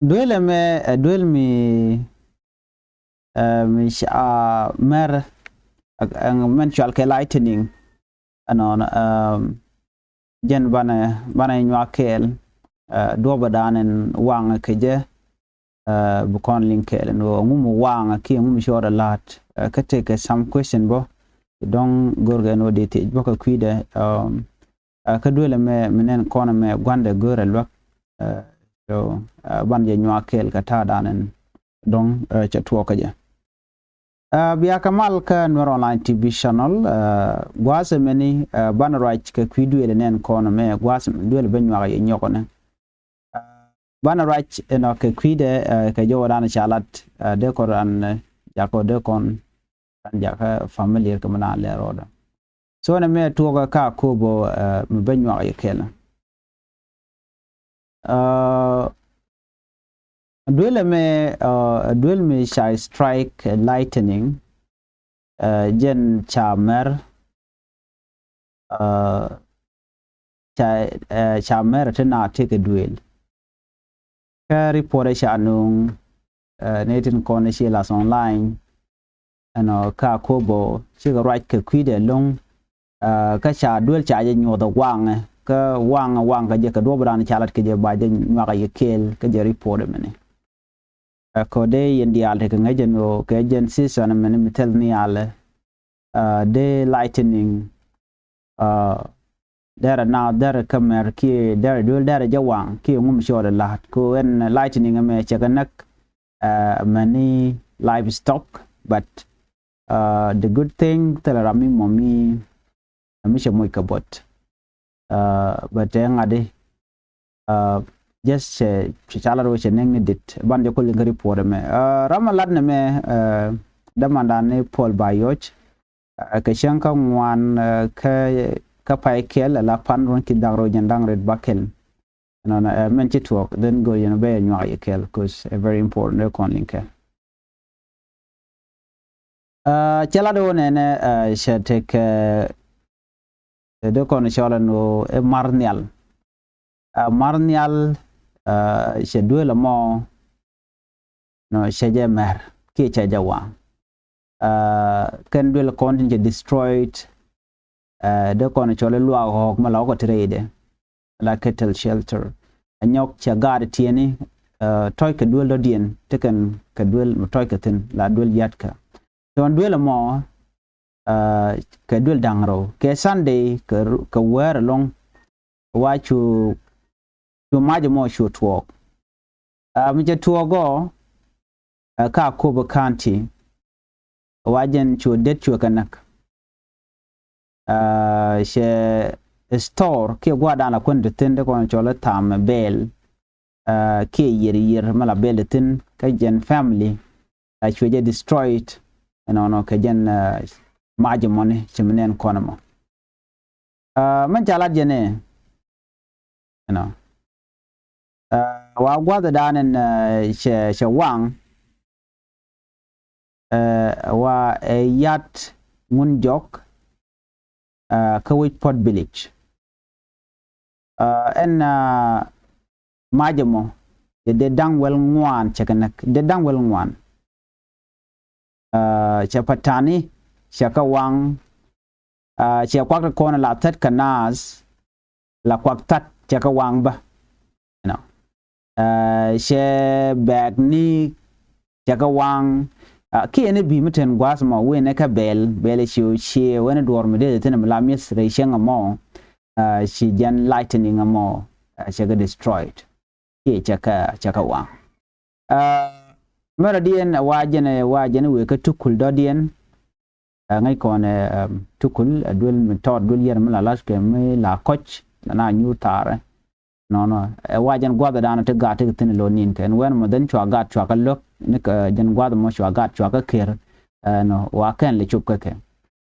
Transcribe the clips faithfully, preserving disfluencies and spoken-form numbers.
Duël ɛmɛ ɛ duël mi, ɛ, mi ca mɛr, ɛ, ɛ, mɛn cual kɛ lightning. Ɛnɔnɔ, ɛ, jɛn banɛ, banɛ nyuak kɛɛl, ɛ, duɔpɛ dan in waŋ kɛ jɛ, ɛ, bi kɔn liŋ kɛɛl ɛn ɣöö ŋu mi waŋ kiɛ ŋu mi cɔɔdɛ la̱t, ɛ, kä tekɛ some question bä. Dɔ̱ŋ görkɛ ɛn ɣöö dee thiec bä kɛ kui̱dɛ, ɛ, ɛ, kä duël ɛmɛ mi nɛn kɔn ɛmɛ gua̱ndɛ görɛ luäk. Ɛ, so, ɛ, ban jɛ nyuak kɛɛl kɛ ta̱a̱ dan in dɔ̱ŋ, ɛ, cɛ tuɔɔk kä jɛ. Ɛ, bia kɛ mal kä Nuer Online T V channel, ɛ, gua̱a̱th ɛmɛni, ɛ, banɛ ruac kɛ kui̱ duël nɛn kɔn ɛmɛ gua̱a̱th ɛmɛ duël bä nyuak yɛ nyɔkɔnɛ. Ɛ, banɛ ruac ɛnɔ kɛ kui̱dɛ, ɛ, kɛ jɔwä dan ca lat, ɛ, dee kɔn ran, ɛ, jakɔ dee kɔn ran jakä familiar kɛ mi naan lɛ rɔɔdɛ. So nɛ mɛ tuɔkä ka Akobo, ɛ, mi bä nyuak yɛ kɛl. Ɛ, duël ɛmɛ, ɛ, duël mi ca strike, ɛ, lightning, ɛ, jɛn ca mɛr, ɛ, ca, ɛ, ca mɛr ti na tekɛ duël. Kä report ɛ ca nuŋ, ɛ, ni tin kɔn ci las online. Ɛnɔ kä Akobo cikɛ ruac kɛ kui̱dɛ lo̱ŋ. Ɛ, kä ca duël ca jɛ nyuɔth ɛ waŋɛ kä waŋɛ waŋ kä jɛ kɛ duɔp ran ca lat kɛ jɛ ba jɛ nyuak ɛ yɛ kɛɛl kä jɛ report ɛmɛni. Ɛ, kɔ dee yɛn diaal tekɛ ŋäc ɛn ɣöö kɛ jɛn season ɛmɛni mi thil nhialɛ. Ɛ, dee lightning, ɛ, derɛ na derɛ kä mɛr kiɛ derɛ duël derɛ jɛ waŋ kiɛ ŋum cɔɔdɛ la̱t kɛ ɣöö ɛn lightning ɛmɛ cɛ kɛ näk, ɛ, many livestock, but, ɛ, the good thing thilɛ ram mi mɔ mi, mi cɛ moc kɛ buɔt. Ɛ, but ɛ ŋa̱di, ɛ, just cɛ, cɛ ca lat wä cɛ nɛŋ ni dit ban jɛ kol in kä report ɛmɛ. Ɛ, ram a lat nɛmɛ, ɛ, dämandan ni Paul Bayoc, ɛ, kɛ cäŋ kä ŋuan, ɛ, kä, kä pay kɛl, ɛ, la pan ruɔ̱n ki da̱ŋ rɛw jɛn da̱ŋ rɛw ba kɛl. Ɛnɔnɔ, ɛ, mɛn ci tuɔɔk, then go̱o̱r yɛn bɛ nyuak yɛ kɛl, 'cause ɛ very important dee kɔn liŋ kɛl. Ɛ, cɛ lat wä nɛnɛ, ɛ, cɛ tekɛ, ɛ, dee kɔn cɔl ɛn ɣöö ɛ mar nhial. Ɛ, mar nhial, ɛ, cɛ duël ɛmɔ, nɔ, cɛ jɛ mɛr kiɛ cɛ jɛ waŋ. Ɛ, kɛn duël kɔn tin cɛ destroyed, ɛ, dee kɔn cɔl i̱ luaak ɣɔ̱ɔ̱k mi la ɣɔ̱k ɛ ti rɛydɛ, la cattle shelter. Ɛ nyɔk cɛ gaat tiɛni, ɛ, tɔc kɛ duël dɔ̱diɛn ti kɛn kɛ duël mi tɔc kɛ thi̱n la duël ya̱tkä. Cɔn duël ɛmɔ, ɛ, kɛ duël da̱ŋ rɛw kɛ Sunday kɛ ru-, kɛ wäär ɛlɔ̱ŋ. Wa cu, cu mac ɛmɔ cu tuɔɔk. Ɛ, mi cɛ tuɔɔk ɔ, ɛ, kä Akobo County. Wa jɛn cu det cu kɛ näk. Ɛ, cɛ store kiɛ gua̱a̱r dan la kuän ti thi̱n ti kɔn cɔl i̱ thaam ɛ bɛɛl. Ɛ, kiɛ yier yier mi la bɛɛl ti thi̱n kä jɛn family. Ɛ, cuɛ jɛ destroyed. Ɛnɔnɔ kɛ jɛn, ɛ, mac ɛmɔni ci mi nɛn kɔn ɛmɔ. Ɛ, mɛn ca lat jɛn ɛ, you know. Ɛ, wa gua̱th dan ɛn, ɛ, cɛ, cɛ waŋ, ɛ, wa ɛ Yat Ŋun Jɔk, ɛ, kä Wec Pɔt Village. Ɛ, ɛn, ɛ, mac ɛmɔ, cɛ dee da̱ŋ wäl ŋuan cɛ kɛ näk, dee da̱ŋ wäl ŋuan. Ɛ, cɛ patani, cɛ kɛ waŋ, ɛ, cɛ kuak ti kɔn la thät kɛ naath, la kuak thät cɛ kɛ waŋ bä. You know. Ɛ, cɛ bɛɛk ni cɛ kɛ waŋ, ɛ, kiɛ ni bi mi ten gua̱a̱th mɔ wen ɛ kɛ bɛl, bɛl ɛ ci cie wen ɛ duɔr mi dee thi̱n mi la mi̱eth rɛy cieŋ ɛmɔ, ɛ, ci jɛn lightning ɛmɔ, ɛ, cɛ kɛ destroyed. Kiɛ cɛ kɛ, cɛ kɛ waŋ. Ɛ, mɛrɛ diɛn ɛ wa jɛn ɛ wa jɛn ɛ wëë kä Tukul dɔ̱diɛn. Ɛ, ŋäc kɔn ɛ, ɛ, Tukul ɛ duel mi tɔɔt duel yɛr mi la la̱th kɛ mi la kɔc la na nyuur thaarɛ. Nɔnɔ ɛ wa jɛn gua̱th ɛ da̱a̱n ti gaat ti kɛ thi̱n ɛ lo̱n ni̱n kɛ ɛn wɛn mɔ dhen cua gaat cua kɛ lo̱k ni kɛ jɛn gua̱th mɔ cua gaat cua kɛ ker. Ɛ, nɔ wa kɛn lɛ cop kä kɛ.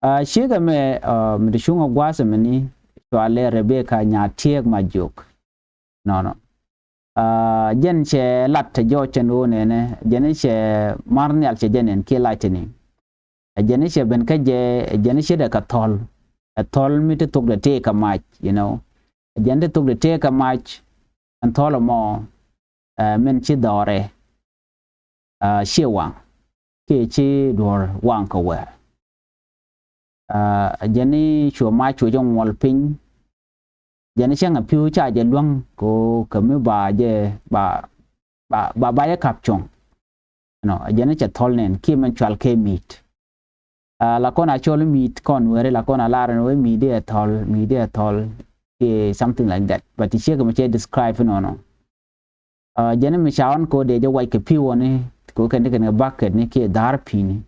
Ɛ, ciek ɛmɛ, ɛ, mi ti cuŋ ɛ gua̱th ɛmɛni cua lɛ Rebecca Nya̱a̱ Tiɛɛk Majiok. Nɔnɔ. Ɛ, jɛn cɛ lat tɛ jɔɔc cɛn ɣöö nɛnɛ, jɛn cɛ mar nhial cɛ jɛn ɛn kiɛ lightning. Ɛ jɛn cɛ ben kä jɛ, ɛ jɛn cɛ dɛ kɛ thɔl. Ɛ thɔl mi ti thok dɛ tëë kɛ mac, you know. Ɛ jɛn ti thok dɛ tëë kɛ mac, ɛn thɔl ɛmɔ. Ɛ, min ci dhɔrɛ, ɛ, ci waŋ kiɛ ci duɔ̱ɔ̱r waŋ kɛ wɛɛr. Ɛ, jɛn ni cuɛ mac cuɛ jɛ ŋuɔl piny. Jɛn ni cäŋ a pi̱w ca jɛ luäŋ kɛ ɣöö kɛ mi ba jɛ ba ba ba jɛ kap cuɔ̱ŋ. Nɔ, jɛn ni cɛ thɔl nɛn kiɛ min cual kɛ mi̱i̱t. Ɛ, la kɔn a cɔl mi̱i̱t kɔn weri la kɔn a lar ni wee mi̱i̱t di ɛ thɔl, mi̱i̱t di ɛ thɔl kiɛ something like that. But ti ciek mi cɛ describe nɔnɔ. Ɛ, jɛn mi ca ɣɔn ko dee jɛ wac kɛ pi̱w ɣɔni ko kɛn ti kɛn kɛ bucket ni kiɛ dha̱a̱r pi̱ni.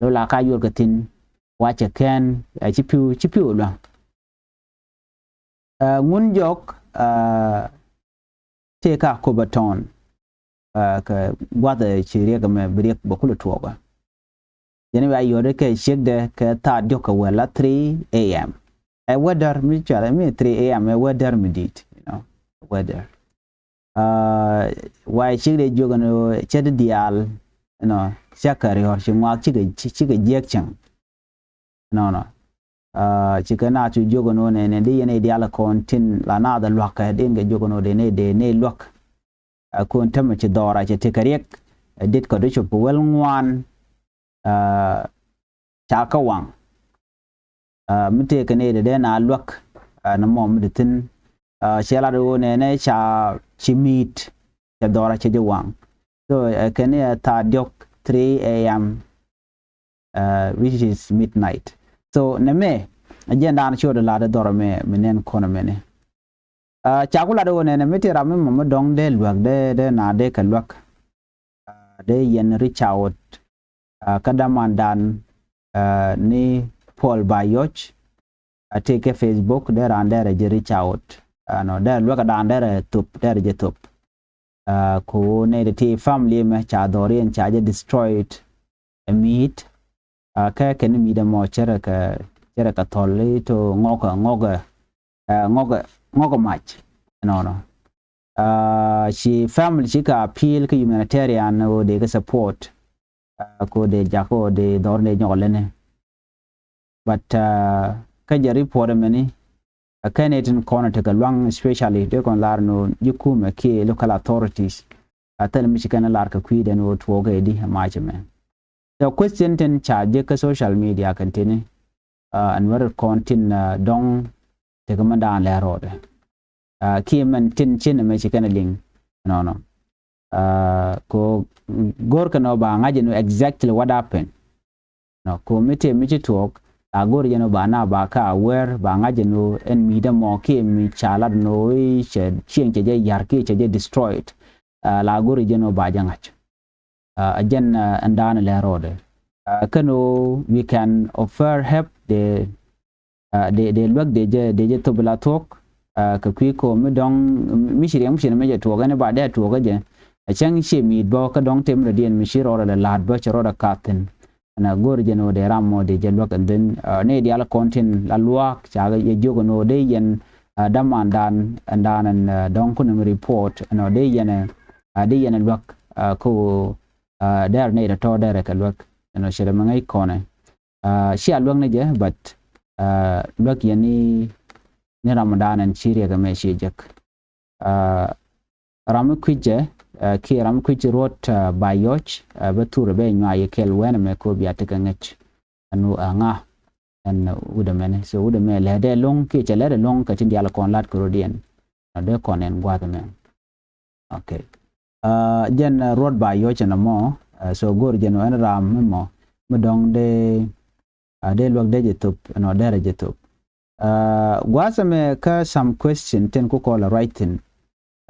Lo la ka yuɔr kɛ thi̱n wa cɛ kɛn, ɛ, ci pi̱w, ci pi̱w luäŋ. Ɛ, ŋun jɔk, ɛ, tëë ka Copperton, ɛ, kɛ gua̱th ɛ ci riɛk ɛmɛ bi riɛk bɛ kulɛ tuɔɔkä. Jɛn bia yɔ̱t kɛ ciekdɛ kɛ thaat diɔ̱k kɛ wɛl la three a.m. Ɛ weather mi cual mi three a.m. ɛ weather mi di̱i̱t, you know, weather. Ɛ, wa ciekdɛ jiök ɛn ɣöö cɛ di diaal, you know, cä kɛ riɔ̱r ci ŋuak cikɛ, cikɛ jiäk cäŋ. Nɔnɔ. Ɛ, cikɛ na cu jiök ɛn ɣöö nɛnɛ di yɛn i̱ diaal kɔn tin la naath ɛ lua̱k kɛ din kɛ jiök ɛn ɣöö dee ni, dee ni luäk. Ɛ, kun tämɛ ci dhɔra cɛ tekɛ riɛk, ɛ, dit kɔ di cop kɛ wel ŋuan, ɛ, ca kä waŋ. Ɛ, mi tëëkɛ ni dee dee na luäk, ɛ, ni mɔ mi di thi̱n, ɛ, cɛ lat ɣöö nɛnɛ ca ci mi̱i̱t, cɛ dhɔra cɛ ji̱ waŋ. So, ɛ, kɛn ni ɛ thaat diɔ̱k three a.m., ɛ, which is midnight. So nɛ mɛ a jiɛn daan ciöt lat dhɔr mɛ mi nɛn kɔn mɛni. Ɛ, ca ku lat ɣöö nɛnɛ mi ti ram mi mɔ mi dɔ̱ŋ dee luäk dee, dee na dee kɛ luäk. Ɛ, dee yɛn reach out, ɛ, kä dämandan, ɛ, ni Paul Bayoch. A tëë kɛ Facebook dee raan dee rɛ jɛ reach out. Ɛ, nɔ dee luäk daan dee rɛ thop, dee rɛ jɛ thop. Ɛ, ko nɛ ti family mɛ ca dhɔriɛn ca jɛ destroyed. Ɛ mi̱i̱t. Ɛ, kɛ kɛn mi̱i̱t ɛmɔ cɛ rɛ kɛ, cɛ rɛ kɛ thɔl i̱ to ŋɔkɛ, ŋɔkɛ, ɛ, ŋɔkɛ, ŋɔkɛ mac. Nɔnɔ. Ɛ, ci family ci ka appeal kä humanitarian ɣöö dee kɛ support. Ɛ, ko dee jak ɣöö dee dhɔr dee nyɔk lɛni. But, ɛ, kä jɛ report ɛmɛni, ɛ, kɛn itin kɔn tekɛ luaŋ, especially dee kɔn lar ni ɣöö ji̱ kumɛ kiɛ local authorities. Ɛ, thil mi ci kɛn lar kɛ kui̱dɛn ɣöö tuɔɔk ɛ di ɛ mac ɛmɛ. So question tin ca jek kä social media kɛn tini, ɛ, ɛn wɛr kɔn tin, ɛ, dɔŋ tekɛ mɛn daan lɛ rɔɔdɛ. Ɛ, kiɛ mɛn tin cin ɛmɛ ci kɛn ɛ liŋ. Nɔnɔ. Ɛ, ko go̱r kɛn ɔ ba ŋa̱c ɛn exactly what happened. Nɔ, ko mi tëë mi ci tuɔɔk, la go̱r jɛn ɔ ba na ba ka aware, ba ŋa̱c ɛn ɔ ɛn mi̱i̱t ɛmɔ kiɛ mi ca lat ɛn ɔ i̱ cɛ cieŋ cɛ jɛ ya̱r kiɛ cɛ jɛ destroyed. Ɛ, la go̱r jɛn ɔ ba jɛ ŋa̱c. Ɛ, ɛ jɛn, ɛ, ɛn daan lɛ rɔɔdɛ. Ɛ, kɛn ɣöö we can offer help dee, ɛ, dee, dee luäk dee jɛ, dee jɛ thop la thuɔ̱k. Ɛ, kɛ kui̱ ko̱o̱m mi dɔ̱ŋ, mi ci riɛŋ mi ci ni mi jɛ tuɔɔk ɛn ba dee tuɔɔk kä jɛ. Ɛ cäŋ ciɛ mi̱i̱t bä kä dɔ̱ŋ tëë mi rɔ diɛn mi ci rɔɔdɛ lɛ la̱a̱t bä cɛ rɔɔdɛ kath thi̱n. Ɛn a go̱r jɛ ni ɣöö dee ram mɔ dee jɛ luäk ɛn dhin, ɛ, ni diaal kɔn tin la luaak ca jɛ jiök ɛn ɣöö dee yɛn, ɛ, dämandan ɛn daan ɛn, ɛ, dɔ̱ŋ kun ɛn report ɛn ɣöö dee yɛn, ɛ, ɛ, dee yɛn ɛ luäk, ɛ, kä ɣöö, ɛ, dɛr ni tɔ̱tɔ̱ dɛrɛ kɛ luäk. Ɛn ɣöö cɛ dee mi ŋäc kɔnɛ. Ɛ, cia luäk ni jɛ, but, ɛ, luäk yɛn ni, ni ram dan ɛn ci riɛk ɛmɛ ci jek. Ɛ, ram mi kui̱c jɛ, ɛ, kiɛ ram mi kui̱c ruɔt, ɛ, Bayoch, ɛ, bä thur bɛ nyuay yɛ kɛl wɛn ɛmɛ ko bia tekɛ ŋäc. Ɛn ɣöö ɛ ŋa ɛn wut ɛmɛni. So wut ɛmɛ lɛ dee lo̱ŋ kiɛ cɛ lɛ dee lo̱ŋ kɛ tin diaal kɔn lat kɛ rɔ̱diɛn. Ɛ dee kɔn ɛn gua̱th ɛmɛ. Okay. Ɛ, jɛn, ɛ, ruɔt Bayoch ɛn ɛmɔ, ɛ, so go̱r jɛn ɣöö ɛn ram mi mɔ mi dɔ̱ŋ dee, ɛ, dee luäk dee jɛ thop ɛn ɣöö derɛ jɛ thop. Ɛ, gua̱a̱th ɛmɛ kä some question tin ku kɔl ɛ ruac thi̱n.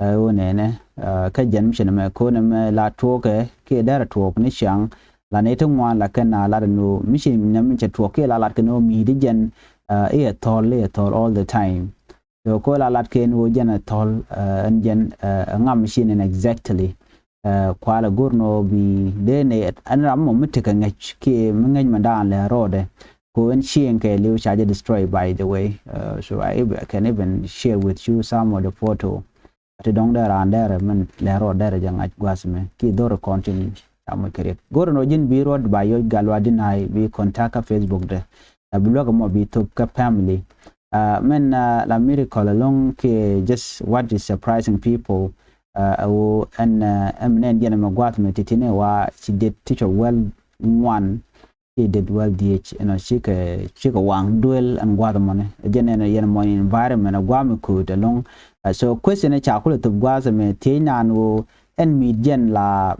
Ɛ, ɣöö nɛnɛ, ɛ, kä jɛn mi cɛ nɛmɛ ko̱n ɛmɛ la tuɔɔkɛ kiɛ derɛ tuɔɔk ni ciaŋ la nɛy ti ŋuan la kɛn a lat ɛn ɣöö mi ci nɛmɛ cɛ tuɔɔk kiɛ la lat kɛn ɣöö mi̱i̱t i̱ jɛn, ɛ, i̱ ɛ thɔl, i̱ ɛ thɔl all the time. So ko la lat kɛn ɣöö jɛn ɛ thɔl, ɛ, ɛn jɛn, ɛ, ɛ ŋa mi ci nɛn exactly. Ɛ, kualɛ go̱r nɔ bi dee nɛ ɛn ram mɔ mi tekɛ ŋäc kiɛ mi ŋäc mi daan lɛ rɔɔdɛ. Ko ɛn cieŋ kɛ liw ca jɛ destroy by the way. Ɛ, so I ev-, can even share with you some of the photo. Ti dɔ̱ŋ dee raan dɛrɛ min lɛ rɔɔd dɛrɛ jɛ ŋa̱c gua̱th mɛ ki dhor kɔn tin ca moc kɛ riɛk. Go̱r nɔ ji̱n bi ruɔt Bayoch gal wa dinai bi contact kä Facebook dɛ. Ɛ bi luäk mɔ bi thop kä family. Ɛ, min, ɛ, la miracle alone kiɛ just what is surprising people. Ɛ ɣöö ɛn ɛn mi nɛn jɛn ɛmɛ gua̱a̱th mɛ ti̱ti̱ni wa ci det ti cɛ wäl ŋuan, ci det wäl dhiec, ɛnɔ cikɛ cikɛ waŋ duel ɛn gua̱a̱th mɔni. Ɛ jɛn ɛn yɛn mɔni environment ɛ gua̱a̱th mi kööt ɛlɔ̱ŋ. So question ɛ ca kulɛ thop gua̱a̱th mɛ thiec naan ɣöö ɛn mi̱i̱t jɛn la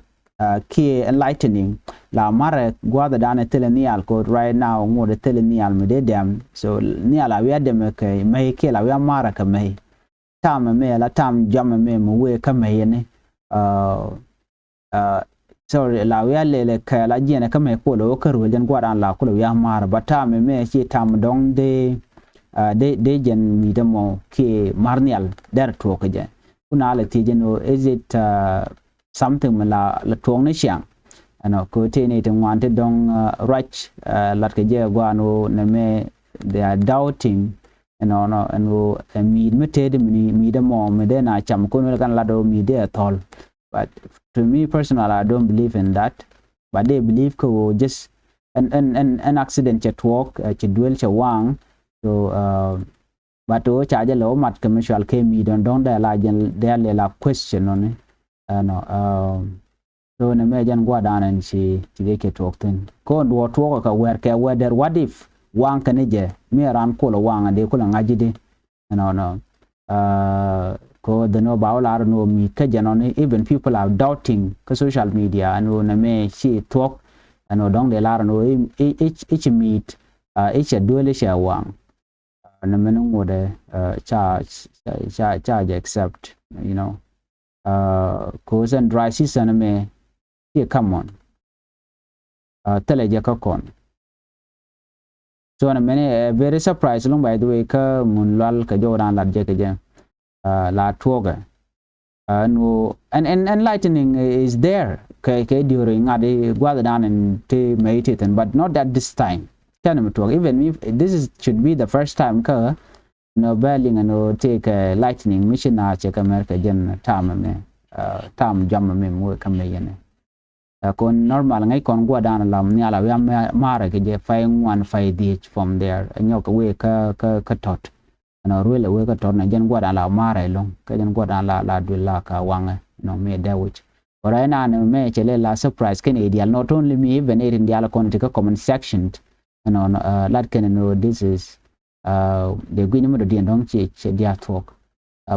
kiɛ enlightening la marɛ gua̱a̱th ɛ danɛ thilɛ nhial, kɛ right now ŋot ɛ thilɛ nhial mi dee dɛm. So nhial a wi̱i̱ a dɛmɛ kɛ mɛy kiɛ la wi̱i̱ a marɛ kɛ mɛy. Tam ɛmɛ la tam jɔm ɛmɛ mi wee kä mɛy ɛni. Sorry, la wi̱i̱ a lɛlɛ kɛ la jiɛnɛ kä mɛy kuɔlɛ wä kä ruel jɛn gua̱a̱th dan la kulɛ wi̱i̱ a marɛ, but tam ɛmɛ ci tam dɔ̱ŋ dee dee dee jɛn mi̱i̱t ɛmɔ kiɛ mar nhial dɛr tuɔɔk kɛ jɛ. Kun a lɛ thiec jɛn ɣöö is it something mi la la tuɔɔk ni ciaŋ? Ɛnɔ kɛ ɣöö tëë ni ti ŋuan ti dɔ̱ŋ ruac lat kɛ jɛ gua̱a̱n ɣöö nɛmɛ they are doubting. Ɛnɔnɔ ɛn ɣöö ɛ mi̱i̱t mi tëëdi mi mi̱i̱t ɛmɔ mi dee na cam kun wël kan lat ɣöö mi̱i̱t dee ɛ thɔl. But to me personal, I don't believe in that. But they believe kɛ ɣöö just ɛn ɛn ɛn ɛn accident cɛ tuɔɔk, cɛ duel cɛ waŋ. So but ɣöö ca jɛ lɛ wä mat kɛ mi cual kɛ mi̱i̱t dɔ̱ŋ dɔ̱ŋ dee la jɛn dee lɛ la question nɔni. Ɛnɔ so nɛmɛ jɛn gua̱a̱th dan ɛn ci ci dee kɛ tuɔɔk thi̱n. Kɔn duɔɔk tuɔɔk kɛ wɛr kɛ wɛr dɛr, what if waŋ kɛn jɛ mi ran kulɛ waŋ dee kulɛ ŋa̱c ji̱ di? Ɛnɔnɔ kɛ ɣöö dhen ɣöö ba wä lar ni ɣöö mi̱i̱t kä jɛ nɔni, even people are doubting kä social media ɛn ɣöö nɛmɛ ci thuɔ̱k. Ɛn ɣöö dɔ̱ŋ dee lar ni ɣöö i̱ ci mi̱i̱t, i̱ cɛ duel i̱ cɛ waŋ. Nɛ mɛn ŋot ɛ ca ca ca jɛ accept, you know. Cause ɛn dry season mɛ ci come on. Thilɛ jɛ kä kɔn. So nɛ mɛn ɛ very surprise lɔŋ, by the way, kä mun lual kɛ jɔw dan lat jɛ kɛ jɛ la tuɔkɛ. Ɛn ɣöö ɛn ɛn enlightening is there kɛ kɛ diöri ŋa̱t i̱ gua̱th dan in ti mɛ iti thin, but not that this time. Kɛn mi tuɔk, even if this is should be the first time kä nɔ bɛ liŋ ɛn ɣöö ti kɛ lightning mi ci na cɛ kɛ mɛr kɛ jɛn tam ɛmɛ, tam jɔam ɛmɛ mi wee kä mɛ yɛn ɛ. Ɛ kɔn normal ŋäc kɔn gua̱dan la nhial a wi̱i̱ a ma̱a̱rɛ kɛ jɛ pay ŋuan pay dhiec from there. Ɛ nyɔk wee kä kä kä tɔt. Ɛn a ruel ɛ wee kä tɔt nɛ jɛn gua̱dan la ma̱a̱rɛ lo̱ŋ. Kä jɛn gua̱dan la la duel la ka waŋɛ nɔ mi dɛ wi̱c. But right now mɛ cɛ lɛ la surprise kɛn i̱ dial, not only me, even i̱ tin dial kɔn ti kä comment section. Ɛnɔ lat kɛn ɛn ɣöö this is dee gui̱ny mi dɔ̱diɛn dɔ̱ŋ ci ci diaal thuɔ̱k.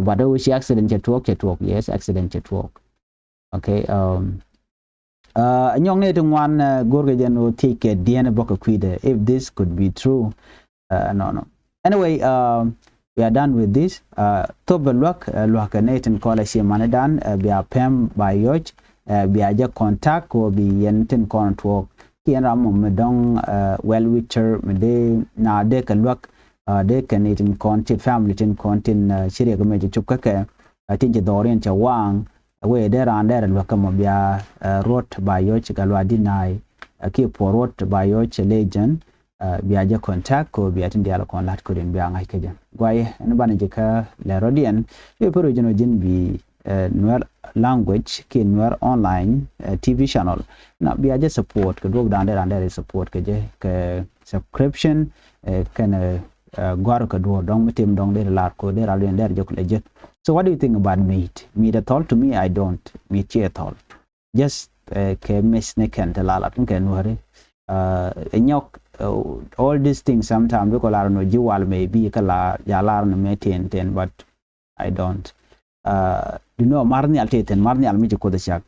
But ɣöö ci accident cɛ tuɔɔk, cɛ tuɔɔk, yes, accident cɛ tuɔɔk. Okay. Ɛ nyɔk ni ti ŋuan go̱rkɛ jɛn ɣöö thiec kɛ diɛn bɔk kɛ kui̱dɛ if this could be true. Nɔnɔ. Anyway, we are done with this. Thop bɛ luäk, luäk kɛ ni tin kɔlɛ ci manidan bia pɛm ba yɔc bia jɛ contact kɛ ɣöö bi yɛn tin kɔn tuɔɔk. Kiɛn ram mɔ mi dɔ̱ŋ well wisher mi dee na dee kɛ luäk dee kɛn i̱ tin kɔn tin family tin kɔn tin ci riɛk mɛ ci cop kä kɛ tin ci dhɔriɛn cɛ waŋ. Wee dee raan dee rɛ luäk kä mɔ bia ruɔt ba yɔc kɛ luaak di na̱a̱y kiɛ puɔr ruɔt ba yɔc cɛ ley jɛn. Bia jɛ contact kɛ bia tin diaal kɔn la̱t ko̱rin bia ŋa̱c kä jɛ. Guay ɛn banɛ jɛ kä lɛ rɔ̱diɛn. Yɛ pär wecin wecin bi Nuer language kiɛ Nuer online T V channel. Na bia jɛ support kɛ duɔk dan dee raan dee rɛ support kɛ jɛ kɛ subscription kɛn gɔ̱a̱r kɛ duɔ̱ɔ̱r dɔ̱ŋ mi tim dɔ̱ŋ dee lar ko dee ral yɛn dee jɛ kulɛ jek. So what do you think about mi̱i̱t? Mi̱i̱t ɛ thɔl? To me, I don't. Mi̱i̱t ciɛ thɔl. Just kɛ miss ni kɛn te lalat kɛ nuɔ̱ri. Ɛ nyɔk all these things sometimes bi kɔ lar nɔ ji̱ wal maybe kä la ja lar nɔ mɛ tin tin, but I don't. Duno mar nhial ti thin, mar nhial mi ci Kuoth cak.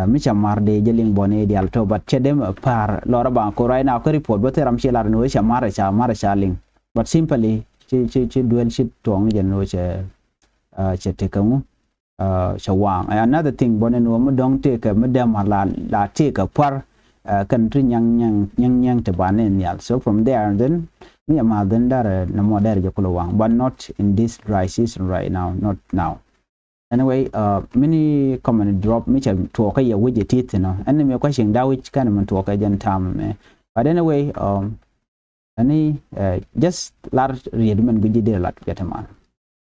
Mi ca mar dee jɛ liŋ bɔ ni dial tɔ, but cɛ dem par lɔra ba ko right now kä report bä thil ram ci lar ni wee ca mar ca mar ca liŋ. But simply ci ci ci duel ci tuɔŋ ni jɛ ni wee cɛ cɛ tekɛ ŋu cɛ waŋ. Another thing bɔ ni ni wee mi dɔŋ tekɛ mi dem mar la la tekɛ par kɛn ti nyaŋ nyaŋ nyaŋ nyaŋ ti ba ni nhial. So from there then mi ca mar then dar ni mɔ der jɛ kulɛ waŋ, but not in this dry season right now, not now. Anyway, mini comment drop mi cɛ tuɔɔkä yɛ wi̱c ɛ ti thin ɔ. Ɛn ni mi kua̱ cieŋ da wi̱c kɛn min tuɔɔkä jɛn tam mɛ. But anyway, ɛn ni just lar riet min gui̱c ji̱ dee lat jɛ ti man.